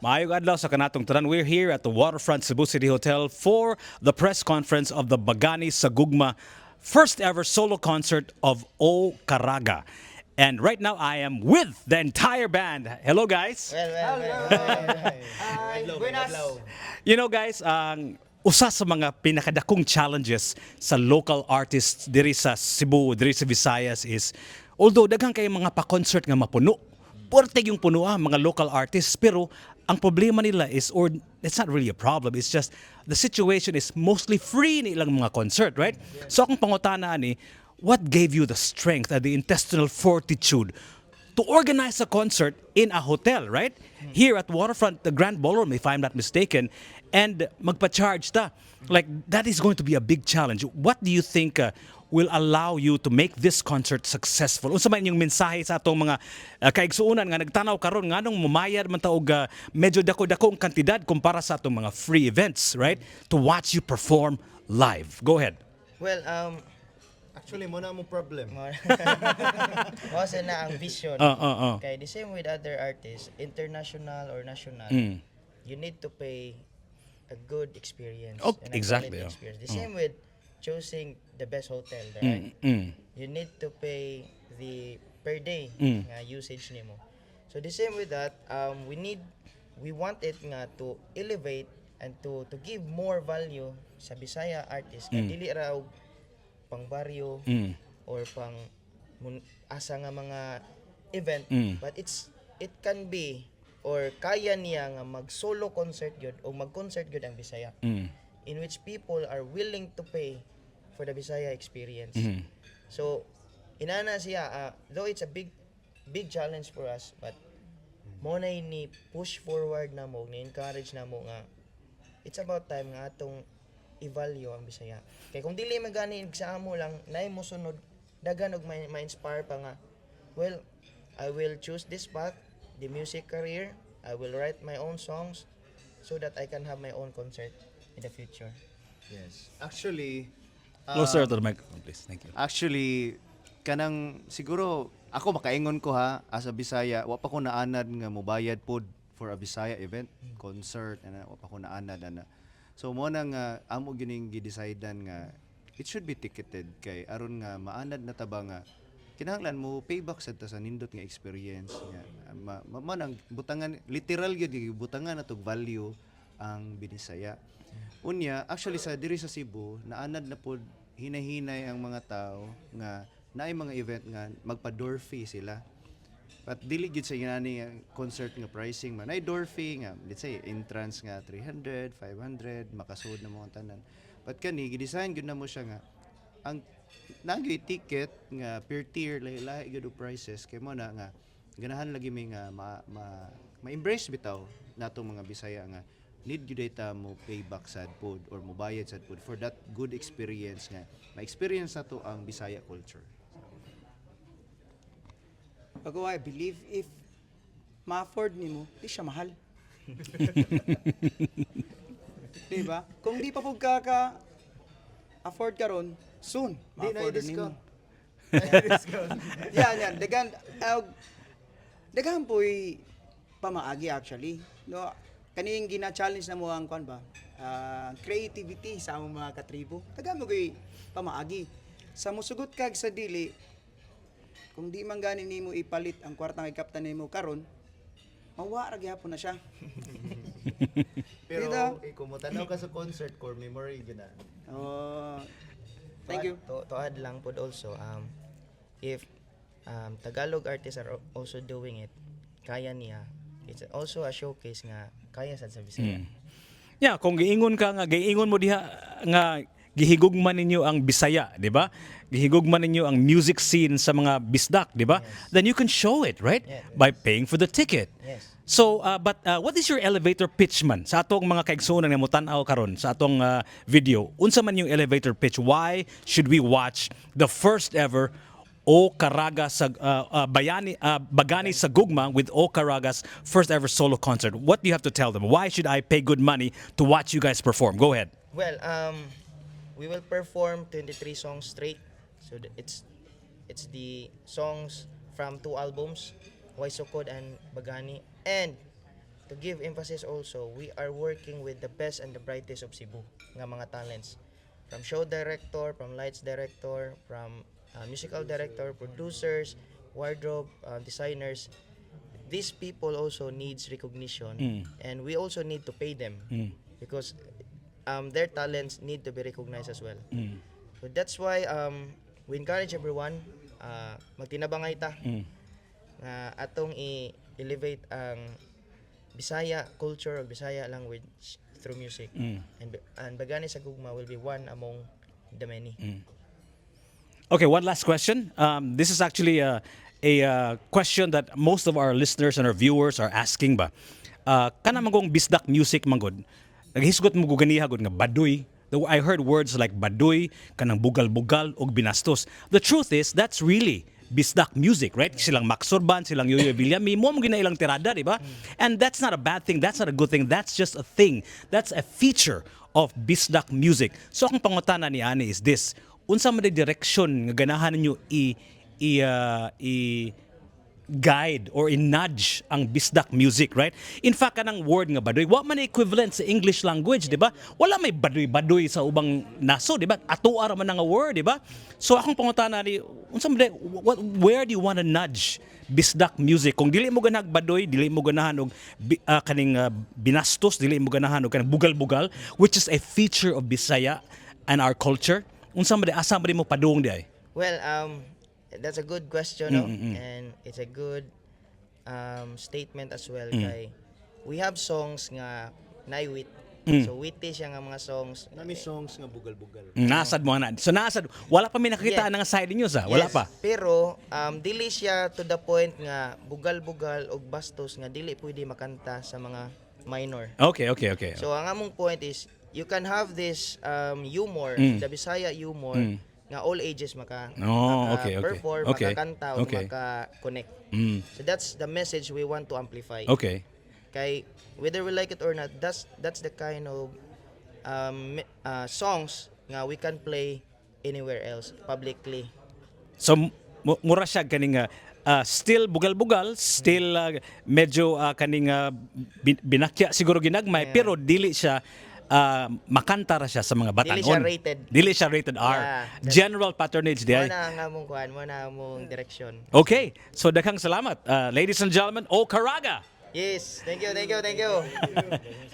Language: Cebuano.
Maayong adlaw sa kanatong tanan. We're here at the Waterfront Cebu City Hotel for the press conference of the Bagani sa Gugma first ever solo concert of O Caraga. And right now I am with the entire band. Hello, guys. Well. Hi, buenas. You know, guys, ang usa sa mga pinakadakong challenges sa local artists diri sa Cebu, diri sa Visayas is although daghan kay mga pa-concert nga mapuno, puwerte yung puno ah, mga local artists, pero ang problema nila is, or it's not really a problem, it's just the situation is mostly free ni ilang mga concert, right? So akong pangutana ani, what gave you the strength and the intestinal fortitude to organize a concert in a hotel, right? Here at Waterfront, the Grand Ballroom, if I'm not mistaken, and magpa-charge ta. Like, that is going to be a big challenge. What do you think will allow you to make this concert successful? Unsa man inyong mensahe sa atong mga kaigsuonan nga nagtanaw karon, nganong mumayad man ta og medyo dako-dako ang kantidad kumpara sa atong mga free events, right? To watch you perform live. Go ahead. Well, Actually, mao na among problem. Mao sa na ang vision. Kay the same with other artists, international or national, you need to pay a good experience and a quality experience. The same with choosing the best hotel, right? You need to pay the per day nga usage nimo. So the same with that, we want it nga to elevate and to give more value sa Bisaya artists nga dili ra og pang baryo or pang asa nga mga event, but it can be or kaya niya nga mag solo concert gyud o mag-concert gyud ang Bisaya in which people are willing to pay for the Bisaya experience. So inana siya, though it's a big big challenge for us, but mao na ni push forward na mo, ni encourage na mo nga it's about time nga atong i-value ang Bisaya. Kay kung dili man gani sa amo lang, naay mosunod daghan og may ma-inspire pa nga, well, I will choose this path, the music career. I will write my own songs so that I can have my own concert in the future. Yes. Actually, Closer to the microphone, please. Thank you. Actually, kanang siguro ako makaingon ko ha, as a Bisaya, wa pa ko naanad nga mobayad pod for a Bisaya event, concert, ana, wa pa ko naanad ana. So mao na nga amo gining gi-decidean nga it should be ticketed kay aron nga maanad na ta ba nga kinahanglan mo payback sad ta sa nindot nga experience nga ma nang butangan, literal gyud butangan natog value ang Binisaya. Unya, actually sa diri sa Cebu, naanad na pod hinay-hinay ang mga tao nga naay mga event nga magpa-door fee sila. But dili gyud sa ingani nga concert nga pricing man. Ay door fee nga let's say entrance nga 300, 500, makasud na mo ang tanan. But kani gi-design gyud na mo siya nga ang nagyoy ticket nga per tier, lahi-lahi gyud og prices kay mao na nga ganahan lagi mi nga ma, ma-embrace bitaw natong mga Bisaya nga need gyud ta mo payback sad pod or mo bayad sad pod for that good experience nga ma-experience nato ang Bisaya culture. Ako, I believe if ma-afford nimo, di siya mahal. Di ba? Kung di pa pud ka afford karon, soon Di na ma-afford i-discount. nimo. Yan, yan. Daghan, daghan po'y pamaagi actually. No, kaning gina-challenge na mo ang kwan ba? Ah, creativity sa among mga katribo. Daghan mo ko'y pamaagi. Sa musugot kag sa dili, kung di man gani nimo ipalit ang kwarta nga ikaptan nimo karon, mawa ra gyapon na siya. Pero Dito. eh, kung motanaw ka sa concert, core memory gyud na. Oh, thank you. To add lang pod also, if Tagalog artists are also doing it, kaya niya. It's also a showcase nga kaya sad sa Bisaya. Yeah, kung giingon ka nga giingon mo diha nga gihigugma ninyo ang Bisaya, di ba? Gihigugma ninyo ang music scene sa mga bisdak, di ba? Then you can show it, right? Yeah. By paying for the ticket. Yes. So, but what is your elevator pitch man sa atong mga kaigsuonan nga motan-aw karon sa atong video? Unsa man yung elevator pitch? Why should we watch the first ever O Caraga sa Bayani Bagani sa Gugma with O Caraga's first ever solo concert? What do you have to tell them? Why should I pay good money to watch you guys perform? Go ahead. Well, we will perform 23 songs straight. So it's the songs from two albums, Way Sukod and Bagani. And to give emphasis also, we are working with the best and the brightest of Cebu nga mga talents. From show director, from lights director, from musical director, producers, wardrobe designers. These people also needs recognition and we also need to pay them because their talents need to be recognized as well. So that's why we encourage everyone, magtinabangay ta nga atong i-elevate ang Bisaya culture or Bisaya language through music. And Bagani sa Gugma will be one among the many. Okay, one last question. This is actually a question that most of our listeners and our viewers are asking ba. Kana man gong Bisdak music man gud. Naghisgot mo ganiha gud nga baduy. Though I heard words like baduy, kanang bugal-bugal og binastos. The truth is that's really Bisdak music, right? Silang Max Surban, silang Yoyoy Villami, mao man gyud na ilang tirada, di ba? And that's not a bad thing, that's not a good thing, that's just a thing. That's a feature of Bisdak music. So akong pangutana ni ani is this: unsa man ang direksyon nga ganahan ninyo i guide or i-nudge ang Bisdak music, right? In fact, kanang word nga baduy, wa man equivalent sa English language, di ba? Wala may baduy-baduy sa ubang naso, di ba? Atoa ra man nga word, di ba? So akong pangutana ni, unsa man what, where do you want to nudge Bisdak music? Kung dili mo ganahag baduy, dili mo ganahan og kaning binastos, dili mo ganahan og kaning bugal-bugal, which is a feature of Bisaya and our culture, unsa man di, asa man di mo padung di ay? Well, that's a good question, no? And it's a good statement as well kay we have songs nga naay wit. So witty siya nga mga songs. Nami songs nga bugal-bugal. Nasad mo na. So nasad, wala pa may nakita nga side ninyo sa. Wala Yes, pa. pero dili siya to the point nga bugal-bugal og bastos nga dili pwede makanta sa mga minor. Okay. So ang among point is you can have this humor, the Bisaya humor nga all ages maka, Oh, maka perform, makakanta o maka-connect. So that's the message we want to amplify. Kay whether we like it or not, that's the kind of songs nga we can play anywhere else publicly. So mura siya kaning still bugal-bugal, still medyo kaning binakya siguro ginagmay, pero dili siya makanta ra siya sa mga batanon. Dili siya rated. Dili siya rated R. Yeah. General patronage di Mo ay. Na ang among kuan, mo na among direction. Okay. So daghang salamat. Ladies and gentlemen, O Caraga. Yes, thank you, thank you, thank you.